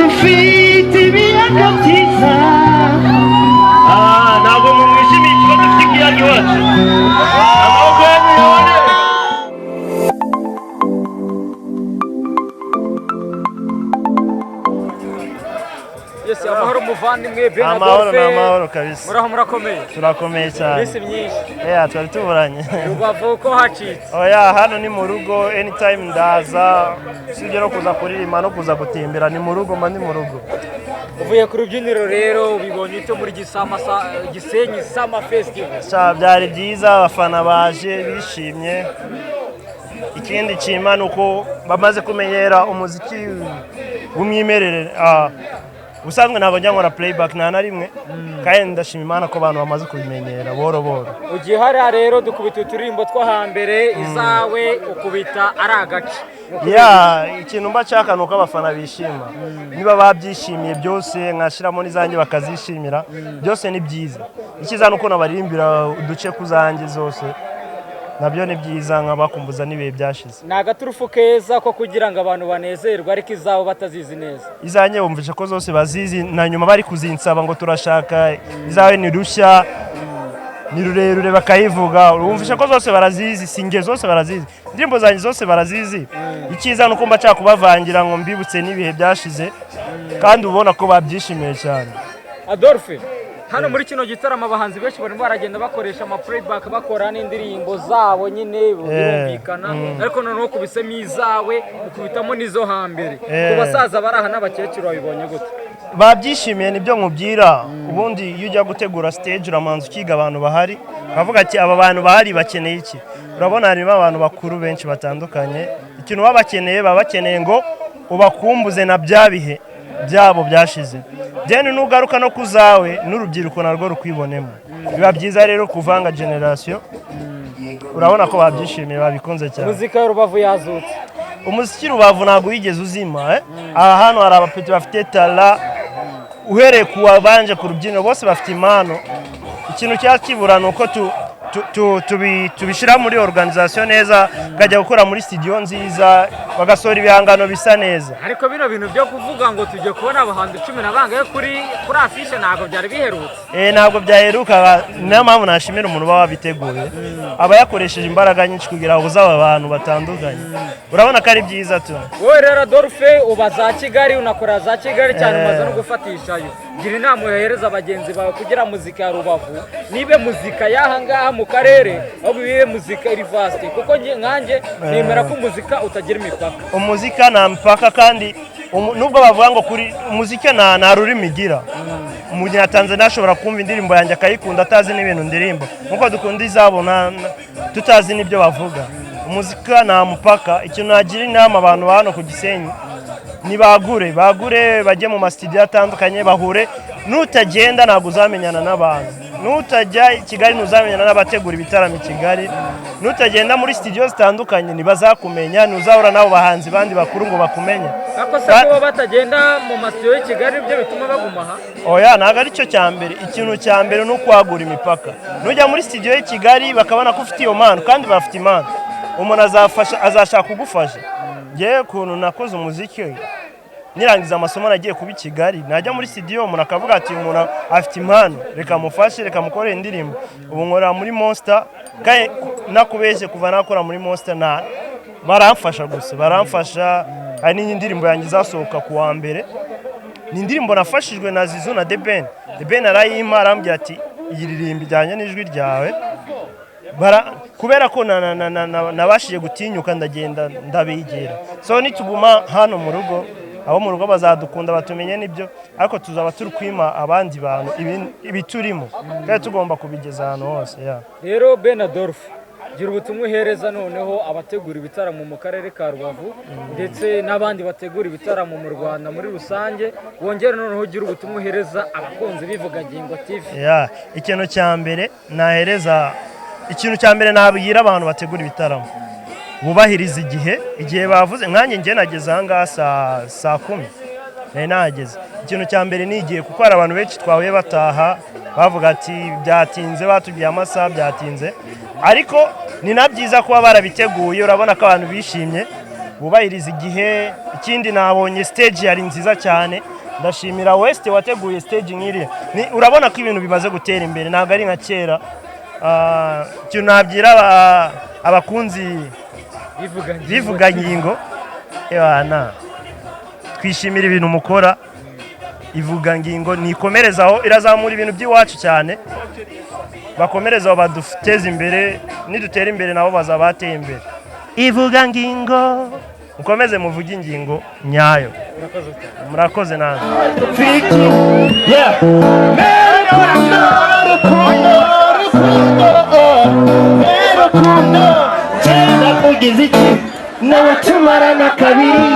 Ufite ibiyaga byiza. Ah, ntabwo mumwishimiye ikibazo cy'ikiyaga iwacu. Amaboko yanyu yabone. Yes, amahoro muvandimwe Ben Amahoro Adolphe. ni amahoro kabisa. Muraho, murakomeye? Turakomeye cyane. Iminsi myinshi. Yeah, twari tuburanye. Rubavu ko hacitse? Oya, hano ni mu rugo, anytime ndaza, usibye no kuza kuririmba no kuza gutembera, ni mu rugo, mba ndi mu rugo. Uvuye ku rubyiniro rero, ubibonye ute muri Gisenyi Summer Festival? Sha, byari byiza, abafana baje bishimye. Ikindi nshima ni uko bamaze kumenyera umuziki w'umwimerere. Ubusanzwe ntabwo njya nkora playback nta na rimwe, kandi ndashima Imana ko abantu bamaze kubimenyera boro boro. Ugiye hariya rero dukubita uturirimbo two hambere, izawe ukubita ari agace. Yeah, ikintu mba nshaka ni uko abafana bishima. Niba babyishimiye byose, nkashyiramo n'izanjye bakazishimira, byose ni byiza. Icyiza ni uko nabaririmbira uduce ku zanjye zose, nabyo ni byiza, nkabakumbuza n'ibihe byashize. Ni agaturufu keza ko kugira ngo abantu banezerwe, ariko izabo batazizi neza. Izanjye wumvisha ko zose bazizi, na nyuma bari kuzinsaba ngo turashaka izawe ni rushya ni rurerure, bakayivuga. Wumvisha ko zose barazizi, singe zose barazizi, indirimbo zanjye zose barazizi. Icyiza ni uko mba nshaka kubavangira ngo mbibutse n'ibihe byashize, kandi ubona ko babyishimiye cyane. Adolphe, hano muri kino gitaramo abahanzi benshi barimo baragenda bakoresha ama playback, bakora n'indirimbo zabo nyine, birumvikana, ariko noneho ukubisemo izawe, ukubitamo n'izo hambere ku basaza bari aha n'abakecuru, babibonye gute? Babyishimiye, nibyo nkubwira. Ubundi iyo ujya gutegura stage uramanza ukiga abantu bahari, ukavuga ati aba bantu bahari bakeneye iki? Urabona harimo abantu bakuru benshi batandukanye. Ikintu baba bakeneye, baba bakeneye ngo ubakumbuze na bya bihe byabo byashize, then nugaruka no kuzawe n'urubyiruko narwo rukwibonemo. Biba byiza rero kuvanga generation. Urabona ko babyishimiye, babikunze cyane. Muzika ya Rubavu yazutse. Umuziki Rubavu ntabwo wigeze uzima, eh? Aha hano hari abapeti bafite talent, uhereye ku wabanje ku rubyiniro, bose bafite impano. Ikintu cyaba kibura ni uko tubishyira muri organisation neza, tukajya gukora muri studio nziza, bagasohora ibihangano bisa neza. Ariko bino bintu byo kuvuga ngo tujye kubona abahanzi cumi na bangahe kuri afishe ntabwo byari biherutse. Ntabwo byaheruka. Niyo mpamvu nashimira umuntu uba wabiteguye, aba yakoresheje imbaraga nyinshi kugira ngo uzabe abantu batandukanye. Urabona ko ari byiza tu. Wowe rero Adolphe, uba za Kigali, unakora za Kigali cyane, umaze no gufatishayo. Gira inama uhereza bagenzi bawe kugira muzika ya Rubavu nibe muzika y'aha ngaha mu karere, ahubwo ibe muzika iri vaste, kuko nkanjye nemera ko umuzika utagira imipaka. Umuzika nta mipaka, kandi nubwo bavuga ngo kuri umuziki nta rurimi igira, Umunyatanzania ashobora kumva indirimbo yanjye akayikunda atazi n'ibintu ndirimba, nkuko dukunda izabo tutazi n'ibyo bavuga. Umuzika nta mupaka. Ikintu nagira inama abantu ba hano ku Gisenyi, nibagure, bagure, bajye mu masitidiyo atandukanye, bahure. Nutagenda ntabwo uzamenyana n'abantu, nutajya i Kigali ntuzamenyana n'abategura ibitaramo i Kigali, nutagenda muri studio zitandukanye ntibazakumenya, ntuzahura n'abo bahanzi bandi bakuru ngo bakumenye. Ariko se kuba batagenda mu masitidiyo y'i Kigali byo bituma baguma aha? Oya, ntabwo ari cyo cya mbere. Ikintu cya mbere ni ukwagura imipaka. Nujya muri studio y'i Kigali bakabona ko ufite iyo mpano, kandi bafite impano, umuntu azafasha, azashaka kugufasha. Ngewe ukuntu nakoze umuziki, nirangiza amasomo nagiye kuba i Kigali, najya muri studio umuntu akavuga ati umuntu afite impano, reka mufashe, reka mukorere indirimbo. Ubu nkorera muri Monster, kandi nakubeshye, kuva nakora muri Monster na baramfasha gusa, baramfasha. Hari n'indi ndirimbo yanjye izasohoka ku wa mbere, ni indirimbo nafashijwe na Zizu na The Ben. The Ben arayimpa, arambwira ati iyi ririmba ijyanye n'ijwi ryawe. Kubera ko nabashije gutinyuka, ndagenda ndabegera. So nituguma hano mu rugo, abo mu rugo bazadukunda batumenye n'ibyo, ariko tuzaba turi kwima abandi bantu ibiturimo, kandi tugomba kubigeza ahantu hose, yeah. Rero Ben Adolphe, gira ubutumwa uhereza noneho abategura ibitaramo mu karere ka Rubavu ndetse n'abandi bategura ibitaramo mu Rwanda muri rusange, wongere noneho ugire ubutumwa uhereza abakunzi b'Ivugangingo TV. Yeah, ikintu cya mbere nahereza, ikintu cya mbere nabwira abantu bategura ibitaramo, bubahiriza igihe, igihe bavuze. Nkanjye njye nageze aha ngaha saa 10 nari nahageze. Ikintu cya mbere ni igihe, kuko hari abantu benshi twahuye bataha bavuga ati byatinze, batubwiye amasaha byatinze. Ariko ni na byiza kuba barabiteguye, urabona ko abantu bishimye. Bubahiriza igihe. Ikindi, nabonye stage yari nziza cyane. Ndashimira West wateguye stage nk'iriya. Urabona ko ibintu bimaze gutera imbere, ntabwo ari nka kera. Ikintu nabwira abakunzi Bivuga ngingo. Bivuga ngingo, ebana, twishimira ibintu mukora. Ivuga ngingo nikomerezaho, irazamura ibintu by'iwacu cyane. Bakomereza aho, baduteze imbere. Nidutera imbere, nabo bazaba bateye imbere. Ivuga ngingo, mukomeze muvuge ingingo nyayo. Urakoze cyane. Murakoze namwe. Yeah. Rukundo, rukundo, rukundo, rukundo. Kera ugize iki nawe tumarana kabiri.